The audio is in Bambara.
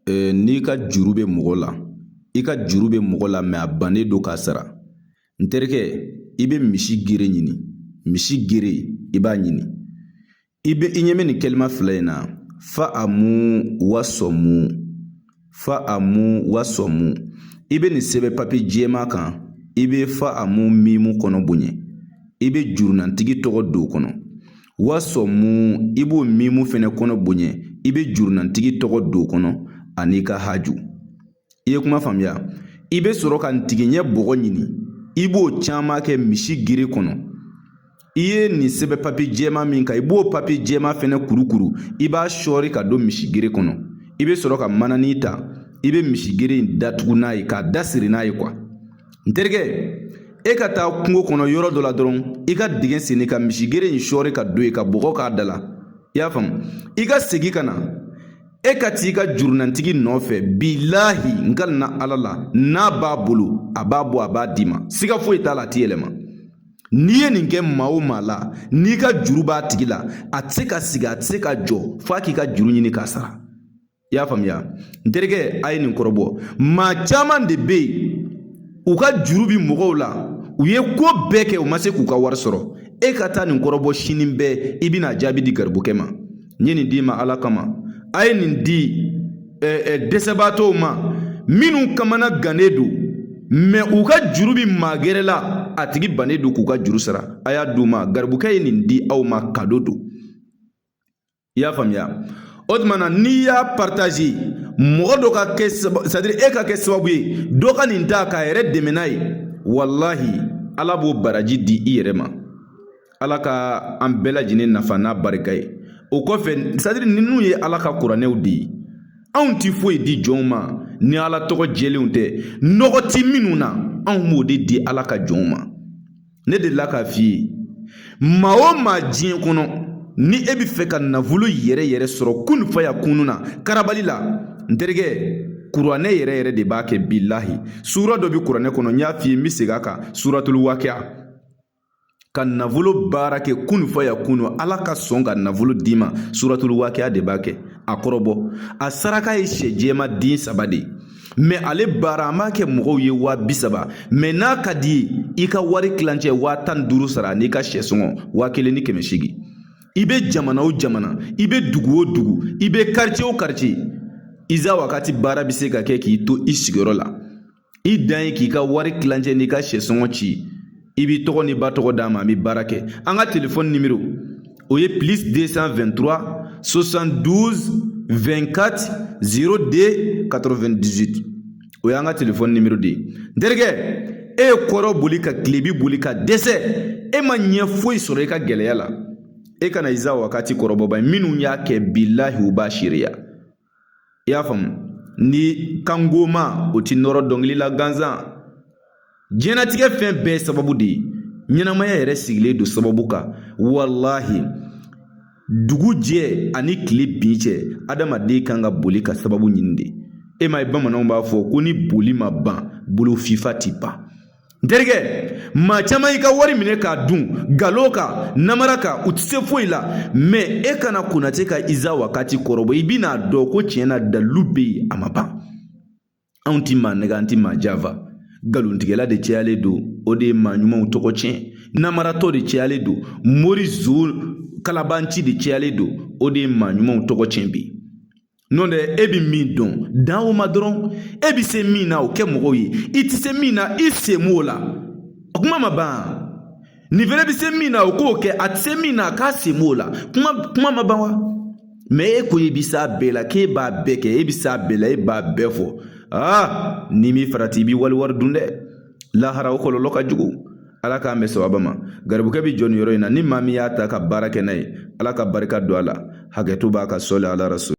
N'i ka juru bɛ mɔgɔ la, i ka juru bɛ mɔgɔ la, mɛ a bannen don k'a sara, n terikɛ, i bɛ misi gere ɲini. Misi gere, i b'a ɲini. I bɛ i ɲɛ bɛ nin kɛlima fila in na: fa amu wa sɔmu, fa amu wa sɔmu. I bɛ nin sɛbɛn papiye jɛman kan. I bɛ fa amu mimu kɔnɔ bonya, i bɛ jurunantigi tɔgɔ don o kɔnɔ. Wa sɔmu, i b'o mimu fɛnɛ kɔnɔ bonya, i bɛ jurunantigi tɔgɔ don o kɔnɔ ani ka haju. I ye kuma faamuya? I bɛ sɔrɔ ka ntigiɲɛ bɔgɔ ɲini, i b'o caman kɛ misi gere kɔnɔ. I ye nin sɛbɛn papiye jɛman min kan, i b'o papiye jɛman fɛnɛ kurukuru, i b'a sɔɔri ka don misi gere kɔnɔ. I bɛ sɔrɔ ka manani ta, i bɛ misi gere in datugu n'a ye, k'a da siri n'a ye kuwa. N terikɛ, e ka taa kungo kɔnɔ yɔrɔ dɔ la dɔrɔn, i ka dingɛ senni ka misi gere in sɔɔri ka don yen, ka bɔgɔ k'a da la. I y'a faamu? I ka segin ka na, e ka t'i ka jurunantigi nɔfɛ. Bilahi, n ka na Ala la, n'a b'a bolo, a b'a bɔ, a b'a d'i ma, siga foyi t'a la, a t'i yɛlɛma. N'i ye nin kɛ maa o maa la, n'i ka juru b'a tigi la, a tɛ se ka sigi, a tɛ se ka jɔ f'a k'i ka juru ɲini k'a sara. I y'a faamuya? N terikɛ, a ye nin kɔrɔbɔ. Maa caman de bɛ yen, u ka juru bi mɔgɔw la, u ye ko bɛɛ kɛ, u ma se k'u ka wari sɔrɔ. E ka taa nin kɔrɔbɔ sini bɛɛ, i bɛna jaabi di garibukɛ ma. N ye nin d'i ma Ala kama. A ye nin di dɛsɛbaatɔw ma, minnu kamana gannen don, mɛ u ka juru bi maa gɛrɛ la, a tigi bannen don k'u ka juru sara. A y'a d'u ma. Garibukɛ ye nin di aw ma, kado don. I y'a faamuya? O tuma na, n'i y'a partager, mɔgɔ dɔ ka kɛ, c'est à dire e ka kɛ sababu ye dɔ ka nin ta k'a yɛrɛ dɛmɛ n'a ye, walahi, Ala b'o baraji di i yɛrɛ ma. Ala ka an bɛɛ lajɛlen nafa n'a barika ye. O kɔfɛ, c'est à dire ninnu ye Ala ka kuranɛw de ye. Anw ti foyi di jɔnw ma ni Ala tɔgɔ jɛlenw tɛ, nɔgɔ ti minnu na. Anw b'o de di Ala ka jɔnw ma. Ne delila k'a f'i ye, maa o maa diɲɛ kɔnɔ, ni e bɛ fɛ ka nafolo yɛrɛ yɛrɛ sɔrɔ kun fa ya kunu na karabali la, n terikɛ, kuranɛ yɛrɛ yɛrɛ de b'a kɛ. Bilahi, sura dɔ bɛ kuranɛ kɔnɔ, n y'a f'i ye, n bɛ segin a kan: suratul waqiya. Ka nafolo baara kɛ kun fa ya kunu, Ala ka sɔn ka nafolo d'i ma, suratul waqiya de b'a kɛ. A kɔrɔbɔ, a saraka ye sɛ jɛma den 3 de ye, mɛ ale baara, an b'a kɛ mɔgɔw ye 30 000. Mɛ n'a ka di ye, i ka wari tilancɛ 15 000 sara n'i ka sɛ sɔngɔ 1800. I bɛ jamana o jamana, i bɛ dugu o dugu, i bɛ quartier o quartier, iza wakati baara bɛ se ka kɛ k'i to i sigiyɔrɔ la. I dan ye k'i ka wari tilancɛ n'i ka sɛ sɔngɔ ci. I b'i tɔgɔ ni ba tɔgɔ d'a ma, an bɛ baara kɛ. An ka telefɔni nimero, o ye plus 223 72 24 02 98. O y'an ka telefɔni nimero de ye. N terikɛ, e ye kɔrɔ boli ka tilebi boli ka dɛsɛ, e ma ɲɛ foyi sɔrɔ i ka gɛlɛya la, e kana iza wakati kɔrɔbɔba ye. Minnu y'a kɛ, bilahi, u b'a seereya. I y'a faamu? Ni kangoma, o ti nɔrɔ dɔnkili la gansan. Diɲɛnatigɛ fɛn bɛɛ ye sababu de ye. Ɲɛnamaya yɛrɛ sigilen don sababu kan. Walahi, dugu jɛ ani tile bin cɛ, adamaden kan ka boli ka sababu ɲini de. E m'a ye, bamananw b'a fɔ ko ni boli ma ban, bolo fifa ti ban. N terikɛ, maa caman y'i ka wari minɛ k'a dun nkalon kan, namara kan, u tɛ se foyi la. Mɛ e kana Konate ka iza wakati kɔrɔbɔ, i bɛna dɔn ko tiɲɛ na, dalilu bɛ yen, a ma ban. Anw ti maa nɛgɛ, an ti maa janfa. Nkalontigɛla de cayalen don, o de ye maa ɲumanw tɔgɔ tiɲɛ. Namaratɔ de cayalen don, mori zon kalabanci de cayalen don, o de ye maa ɲumanw tɔgɔ tiɲɛ bi. N'o tɛ, e bɛ min dɔn, dan o ma dɔrɔn. E bɛ se min na, o kɛ mɔgɔw ye. I tɛ se min na, i sen m'o la, o kuma ma ban. Nin fɛnɛ bɛ se min na, o k'o kɛ. A tɛ se min na, a k'a sen m'o la, kuma ma ban wa? Mɛ e ko i bɛ s'a bɛɛ la, k'e b'a bɛɛ kɛ, e bɛ s'a bɛɛ la, e b'a bɛɛ fɔ. Aa, n'i m'i farati, i b'i wali wari dun dɛ. Lahara, o kɔlɔlɔ ka jugu. Ala k'an bɛn sababa ma. Garibukɛ bɛ jɔ nin yɔrɔ in na. Ni maa min y'a ta ka baara kɛ n'a ye, Ala ka barika don a la. Hakɛto b'a ka sɔli ala rasul.